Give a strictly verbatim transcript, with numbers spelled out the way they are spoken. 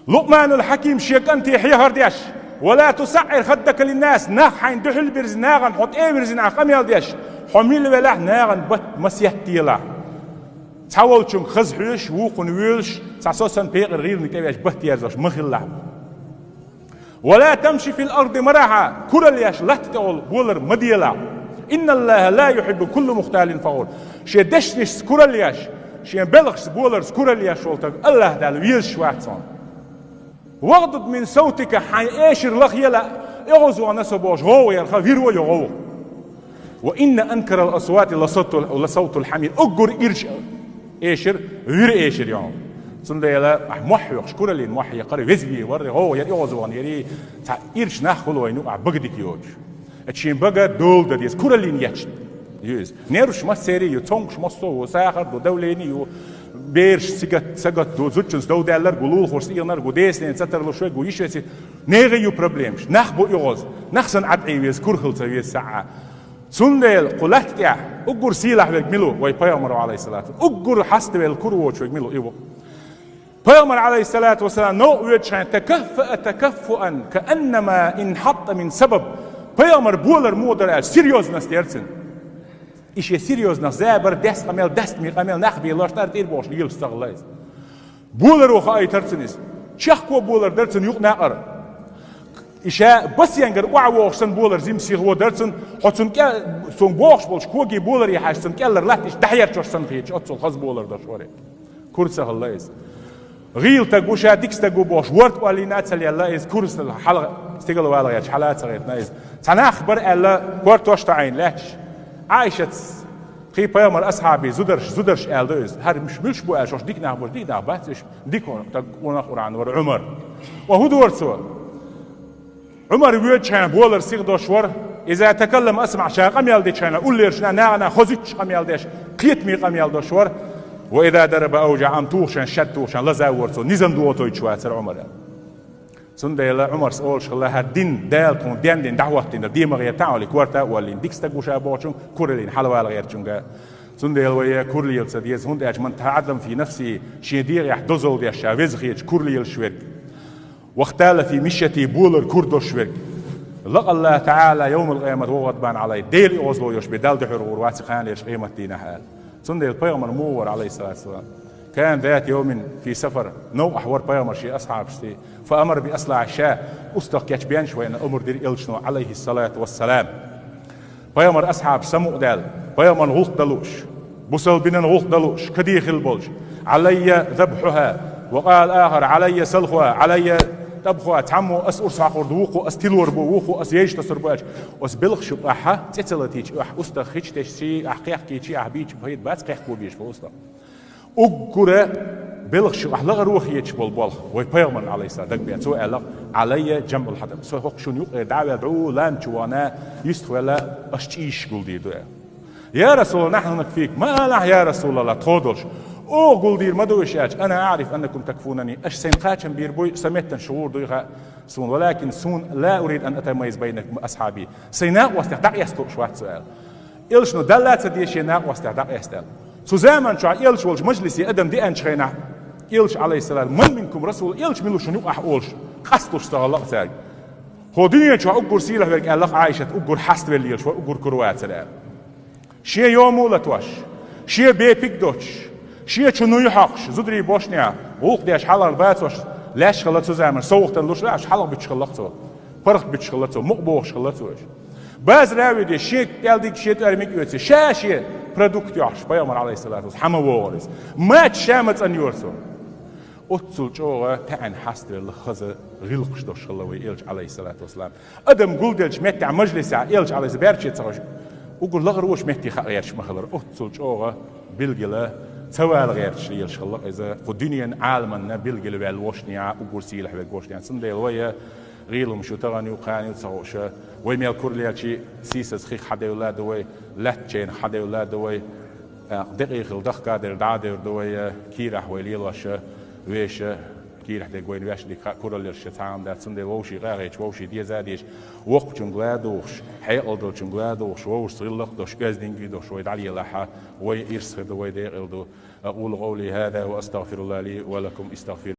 Лукъманул Хьаким шен кӀанте хьехар деш: «Ва ла тусаӀӀир хаддака линнас», нах хьайна дуьхьал бирзина, нахана хьо тӀе а вирзина, ахь къамел деш, хьо мила велахь, нахана бат ма сеттаделахь. Цхьаволчунга хаза хьоьжуш, вукхунна воьлуш, цхьа со санна пекъар гӀийланиг тӀевеш, бат ерзош ма хилалахь. «Ва ла тамши фил арди марахьа», куралла еш латта тӀехула болар ма делахь. «Инналлаха ла юхьиббу кулла мухталин фахур». Шен дешнашца куралла еш, шен белхашца, боларца куралла еш волу стаг АллахӀ Дала везаш вац хьуна. «Вагъдуд мин савтика», хьайн эшар лахъела, оьгӀазвахана со бохуш гӀовгӀа ярах вир ву йо гӀовгӀа. «Ва инна анкарал асвати ла савтул, ла савтул хьамир». Уггар ирча эшар вира эшар йо. Цундела ахь мохь хьоькхуш, кураллин мохь хьекхар веза ве варри, гӀовгӀа яр, оьгӀазвахана яри, цхьа ирча нах хуьлу вайна юкъахь бага дика йоцуш. Шен бага дола дан деза, кураллин ечу ю иза. Нерваш массерий ю, цомгуш массо а ву, сахар ду, давление ю, бераш сагатта, сагатта ду, зудчуьнца дов даьлларг ву, лулахошца ийгӀнарг ву, десанена ца тарлуш верг ву, йиш веце, нехан ю проблемаш, нах бу оьгӀаз, нах санна Ӏад Ӏе веза, кура хила ца веза саӀа. Цундела кху латта тӀехь уггар сийлахь верг мила ву? Вай пайхамар ву, Ӏалайхиссалату. Уггар хьаставелла кура воцуш верг мила ву? И ву. Пайхамар, Ӏалайхиссалату вассалам, новкъа воьдучу хенахь, такаффаа такаффуан, кааннама инхьатта мин сабаб. Пайхамар болар муха дара аьлча, серьёзность яра цуьнан. И шен серьёзность забар, дас къамел, дастаме къамел, нах бен лош тӀара тӀера бохуш лелаш ца хилла иза. Боларо хаийтара цунна иза. Чехко болар дара цунна юкъа накъара. И ша басенгара охьавогӀуш санна болар зим сихо дара цунна, хьо цунна кӀе-, цунна бохуш болчу коге боларе хьаьжча, цунна кӀеллара латтийча дӀахьерчош санна хеташ, оццул хаза болар долуш вара. Кура ца хилла иза. ГӀийла стаг ву, ша дика стаг ву бохуш, ворта оллийна а ца лелла иза, кура ца хьала-, стигала вала гӀерташ, хьала а ца гӀаьртина иза. Цхьа нах бара аьлла, кортош таӀийна лаьтташ. Ӏайшатс, кхин пайхамар асхьабий зударш, зударш аьлла ду иза. ХӀара муьш-, муьлш бу аьлла, шаьш дика нах бу, дика нах бац уьш, дика стаг ву, нах Къуръан вара Ӏумар. Ва хӀун дора цо? Ӏумар воьдучу хенахь болар сиха долуш вара. Иза такаллама асмаӀ, ша къамел дечу хенахь, уллерчу нахана хозуьйтуш къамел деш, кхетаме къамел долуш вара. Ва иза дараба авжаӀ, амма тухуш хенахь, шад тухуш хенахь, лаза вора цо, низам дохойтуш вацара Ӏумар. Цундела Ӏумарс олуш хилла, хӀара дин, Дала тхуна дендина, дӀахӀоттийна, ден ма гӀерта а олий, корта а оллийна, дика стаг ву ша бохучунга, кураллина хьалавала гӀертачунга. Цундела вай кура лела ца деза, хӀунда аьлча ман таӀаззама фи нафсихӀи, шен дегӀехь дозалла деш ша, веза хеташ кура лелаш верг. Вахтала фи мишйатихӀи, болар кура долуш верг. Лакъа АллахӀа таӀала йовмал къиямати ва хӀува гӀадбан Ӏалайхи. Дела оьгӀазло йолуш бен Далла дуьхьал гӀур вац и кхана лерчу къематдийнахь аьлла. Цундела пайхамар муха вара, Ӏалайхиссалату вассалам? Кана зата йовмин фи сафар. Новкъахь вара пайхамар шен асхьабашца. Фа амара би ислахьи шаъ. УстагӀ кечбеш вайна омра дира элчано, Ӏалайхиссалату вассалам. Пайхамар асхьабаш самукъадаьлла, пайхамарна гӀуллакх дан лууш, бусалба динан гӀуллакх дан лууш, кадий хилла болчу. Ӏалаййа забхьухӀа, ва къала ахар, Ӏалаййа салхухӀа, Ӏалаййа тӀабхухӀа, цхьаммо ас урс хьокхур ду, вукхо ас тилор бу, вукхо ас ейш тасур бу аьлча, оцу белхаш юкъахь цӀе ца латийча, ахь устагӀ хечдеш, ахь кхехкийча, ахь бийча пайда бац, кхехко безаш бу устагӀ. Уггара белхаш юкъахь лахара хеташ болу болх вай пайхамарна, Ӏалайхиссалам, дагабеа. Цо аьлла: «Ӏалаййа жамӀул хьатӀаб». Со хӀокху шуна юкъера дӀа а ваьлла, дӀу лан чу вахана, йистхвелла, аш чӀийш гулдийр ду аьлла. «Я РасулаллахӀ, нахьну накфик». «Ма алахь, я РасулаллахӀ, тхо долуш». «Оха гулдийр ма ду уьш», аьлча, «Ана аӀриф аннакум такфунани». Аш сайна кхачам бийр буй, сан меттана шу гӀур дуй хаьа суна. «Валакин суна ла урид ан атамаййаз байна асхьаби». Сайн накъостех дӀакъаста лууш вац со аьлла. Элчано Далла а ца деза шен накъостех дӀакъаста аьлла. Цу заман чохь элча волчу мажлисе адам деанчу хенахь, элча, Ӏалайхиссалам: «Ман минкум расул?» Элча мила ву шуна юкъахь олуш, къасталуш ца хилла цаьрга. «ХӀо дуьнен чохь уггар сийлахь верг», аьлла Ӏайшат, уггар хьаставелла лелаш вара, уггар кура вацара аьлла. Шен йома а латош, шен бепиг а доцуш, шен чу нуй хьокхуш, зударий бошнехь, гӀуллакх деш хьалхара бацош, лаьш хилла цу заман, совгӀатана луш лаьш, хьалха буьтуш хилла цо, паргӀат буьтуш хилла цо, мукъа бохуш хилла цо уьш. Базар а вуьдуш, шен кӀелдиг, шен тӀоьрмиг а оьций, ша шен продукт йохьуш, пайхамар, Ӏалайхиссалату вассалам, хьан ма вогӀура иза. Мача ша ма цӀанйора цо. Оццул чӀогӀа таьӀна хьаставелла, хаза гӀиллакхаш долуш хилла вай элча, Ӏалайхиссалату вассалам. Адам гулделлачу меттехь, мажлисехь, элча, Ӏалайхиссалам, баьрче ца ховш, уггар лахара волчу метте хаа гӀерташ ма хилара. Оццул чӀогӀа билггала ца вала гӀерташ лелаш хилла иза, кху дуьненан Ӏаламанна билггала ваьлла вошнехь, уггар сийлахь верг вошнехь. Цундела вай гӀийла хӀумаш ю тахана ю, кхана ю ца хууш, вай мел кура лелчий, сийсаза хих хьадевлла а ду вай, лаьттачу хенах хьадевлла а ду вай, тӀаккха декъий хила дахка а делла дӀа а девр ду вай, кийрахь вай лелош, вешан, кийрахь дерг вайна вешан дика хаьа, куралла ерш цхьа а ма дац, цундела вовшийн къахеташ, вовшийн деза а дезаш, воккхачуьнга ла а духуш, хьекъал долчуьнга ла а духуш, вовшашца гӀиллакх а долуш, оьздангалла а долуш вай дӀалелахь, вай ирс хир ду, вай декъала ду. أقول قولي هذا وأستغفر الله لي ولكم، استغفروه.